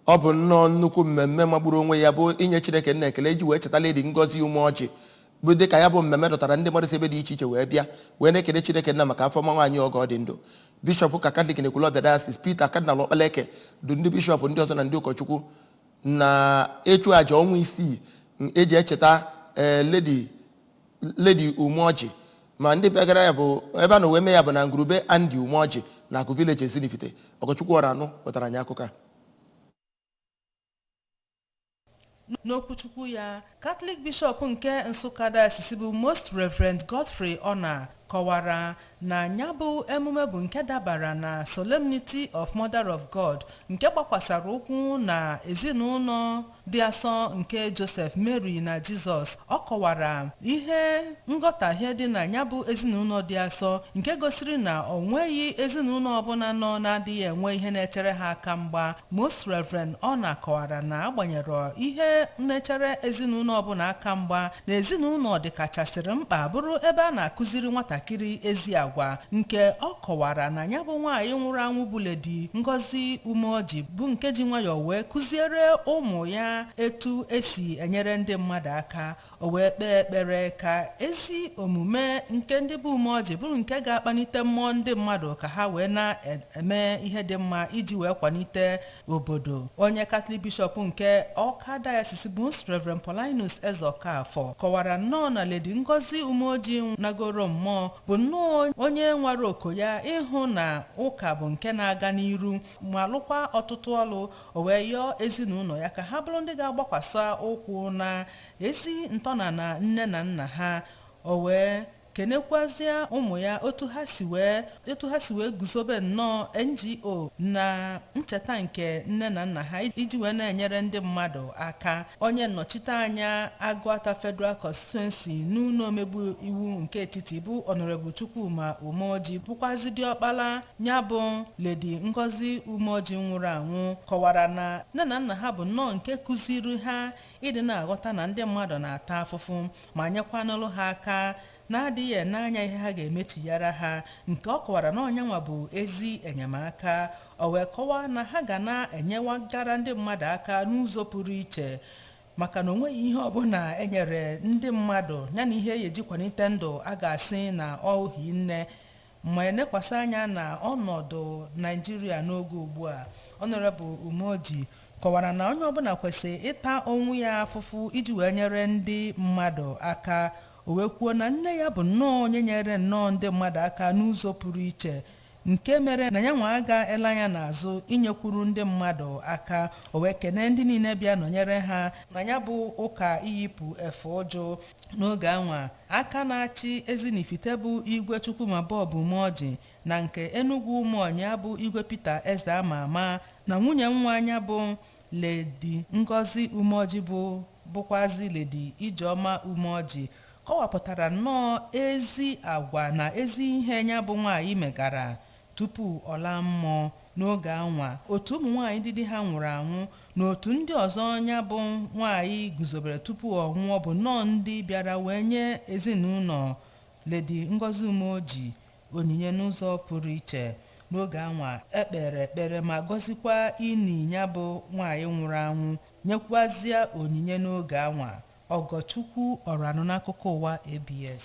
Ọ bụ nnọọ nnukwu mmemme magburu onwe ya bụ inye Chineke nna ekele iji wee cheta Lady Ngozi Umeọjị, bụ dịka ya bụ mmemme dọtara ndị mmadụ si ebe dị iche iche wee bịa wee na-ekele Chineke nna maka afọ ọma nwaanyị oge ọ dị ndụ. Bishọp ụka Katọlik na Ekwulọbịa Diocese, Peter Cardinal Okpaleke, du ndị bishọp ndị ọzọ na ndị ụkọchukwu na ịchụ àjà ọnwa 6 eji echeta Lady Umeọjị. Ma ndị bịagara ya bụ ebe a na wee mee ya bụ na ngurube Andy Umeọjị na Akụ Village, Ezinifite. Ọgọchukwu Ọranụ wetara anyị akụkọ a. N'okwuchukwu ya, Catholic Bishop nke Nsụka Diocese bụ Most Reverend Godfrey Ona kọwara na ya bụ emume bụ nke dabara na Solemnity of Mother of God, nke gbakwasara ụkwụ na ezinụlọ dị asọ nke Joseph, Mary na Jizọs. Ọ kọwara ihe nghọtahie dị na ya bụ ezinụlọ dị asọ, nke gosiri na ọ nweghị ezinụlọ ọbụla nọ na-adịghị enwe ihe na-echere ha aka mgba. Most Reverend Ona kọwara na agbanyere ihe na-echere ezinụlọ ọbụla aka mgba, na ezinụlọ dịkachasịrị mkpa bụrụ ebe a na-akụziri nwatakịrị ezi agwa, nke ọ kọwara na ya bụ nwaanyị nwụrụ anwụ bụ Lady Ngozi Umeoji bụ nke ji nwayọọ wee kụziere ụmụ ya etu esi enyere ndị mmadụ aka. O wee kpee ekpere ka ezi omume nke ndị bụ Umeoji bụrụ nke ga-akpalite mmụọ ndị mmadụ ka ha wee na-eme ihe dị mma iji wee kwalite obodo. Onye Katọlik Bishọp nke Ọka Diocese bụ Most Reverend Paulinus Ezeokafọ kọwara nnọọ na Lady Ngozi Umeoji nagoro mmụọ bụ nnọọ onye nwere oko ya ịhụ na ụka bụ nke na-aga n'iru ma lụkwa ọtụtụ ọlụ. O wee yọọ ezinụlọ ya ka ha bụrụ ndị ga-agbakwasa ụkwụ na ezi ntọnala nne na nna ha. O wee kenekwazie ụmụ ya otu ha si wee guzobe nnọọ NGO na ncheta nke nne na nna ha iji wee na-enyere ndị mmadụ aka. Onye nnọchite anya Agụata Federal Constituency n'ụlọ omegbu iwu nke etiti bụ Honorable Chukwuma Umeoji, bụkwazi diọkpala ya bụ Lady Ngozi Umeoji nwụrụ anwụ, kọwara na nne na nna ha bụ nnọọ nke kụziri ha ịdị na-aghọta na ndị mmadụ na-ata afụfụ ma nyekwanụrụ ha aka na-adịghị ene anya ihe ha ga-emechighara ha, nke ọ kọwara na ọnyanwa bụ ezi enyemaka. O wee kọwaa na ha ga na-enyewagara ndị mmadụ aka n'ụzọ pụrụ iche, maka na onweghị ihe ọbụla enyere ndị mmadụ yana ihe eji eji kwalite ndụ a ga-asị na ohi nne ma enekwasị anya na ọnọdụ Naijiria n'oge ugbu a. Honorable Umeoji kọwara na onye ọbụla kwesịrị ịta onwe ya afụfụ iji wee nyere ndị mmadụ aka. O wee kwuo na nne ya bụ nnọọ onye nyere nnọọ ndị mmadụ aka n'ụzọ pụrụ iche, nke mere na ya nwa aga ele anya n'azụ inyekwuru ndị mmadụ aka. O wee kene ndị niile bịa nọnyere ha na ya bụ ụka iyipụ efe ụjụ. N'oge anwa, aka na-achị Ezinifite bụ Igwe Chukwuma Bob Umeoji na nke Enugu Ụmụọnya bụ Igwe Peter Eze ama ama na nwunye nwa anya bụ Lady Ngozi Umeoji, bụ bụkwazi Lady Ijeọma Umeoji, kọwapụtara nnọọ ezi agwa na ezi ihe ya bụ nwaanyị megara tupu ọ laa mmụọ. N'oge anwa, otu ụmụ nwaanyị ndị di ha nwụrụ anwụ na otu ndị ọzọ ya bụ nwaanyị guzobere tupu ọ nwụọ bụ nnọọ ndị bịara wee nye ezinụlọ Lady Ngozi Umeoji onyinye n'ụzọ pụrụ iche. N'oge anwa, ekpere ekpere ma gọzikwa ini ya bụ nwaanyị nwụrụ anwụ, nyekwazie onyinye n'oge anwa. Ọgọchukwu Ọranụ n'akụkọ ụwa ABS.